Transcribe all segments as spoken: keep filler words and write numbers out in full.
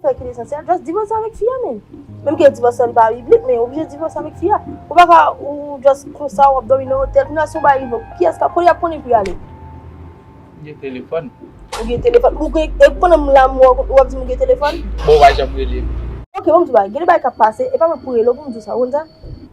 Fè ki lesansyèl, just divòse avèk fi a, men. Menm ke divòs la li pa biblik, men oblije divòse avèk fi a. Ou pa ka, ou just konsa, w ap dòmi nan otèl, kounye a si yon bagay rive, kiyès k ap, kote y ap konnen pou y ale? Gen telefòn. Ou gen telefòn. Ou gen, e pandan m la, m wè w ap di m ou gen telefòn? Bon, w pa janm rele m. Ok, bon, m di w bagay. Gen de bagay k ap pase, e pa mwen pou rele w pou m di w sa. Ou konn sa?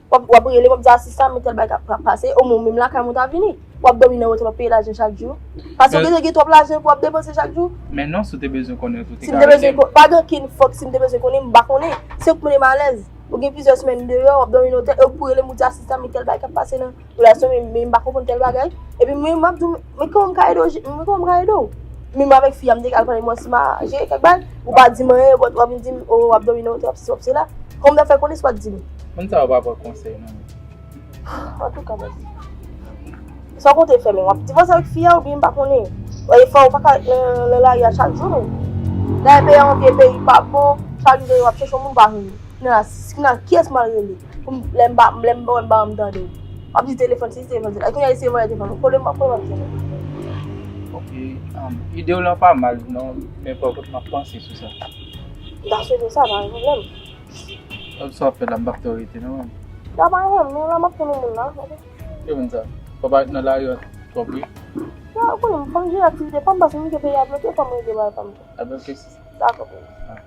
W ap, w ap rele m, w ap di asistan, men tèl bagay k ap, k ap pase. Omwen, menm lakay mwen ta vini. W ap dòmi nan otèl, w ap peye lajan chak jou. Paske w gen, gen twòp lajan pou w ap depanse chak jou. Men non, si w te bezwen konnen, tou te ka rele m. Si m te bezwen ko-, pa gen okenn fòk, si m te bezwen konnen, m pa konnen. Se w k mete m alèz. Ou gen plizyè semèn deyò, w ap dòmi nan otèl, e w pou rele m, ou di asistan, men tèl bagay k ap pase nan relasyon, men, men m pa konprann tèl bagay. Epi mwen, m ap di w, men kòman m ka ede w, men kòman m ka ede w? Menm avèk fi a, m te ka al pale, mwen si m a jere kèk bagay, ou pa di m anyen, w ap, w ap vin di m, o, w ap dòmi nan otèl, w ap sesi, w ap sela. Kòman m ta fè konnen si w pa t di m? Moun sa yo pa pran konsèy, non. Antouka, baz. Sa w konte fè, men w ap divòse avèk fi a, oubyen m pa konnen. Wè, e fò w pa ka nan, nan lari a chak jou, non. Dayè, peyi a yon vye peyi, pa bon, chak jou w ap chèche yon moun, w pa jwenn li. Kounye a, si, kounye a, kiyès m al rele? Pou m, lè m pa, lè m pa wè, m pa janm tande w. W ap di telefòn, se telefòn, se la. Kounye a, se vòlè telefòn. Kole m, kole m ap telefòn. Ok, um, ide w lan pa mal, non, men pa kont m ap panse sou sa. M ta swete w sa, pa gen pwoblèm. Sa w ap fè la, m p ap fè w rete, non. Sa pa gen pwoblèm, non, la, m ap tann yon moun la, ok? Ki moun sa? Fò pa ret nan lari a twòp, wi. Ya, ou konnen, fò m jere aktivite pa m, paske m kite peyi a bloke, fò m regle bagay pa m tou. A, bloke, sista. Dakò, frè m. Ah.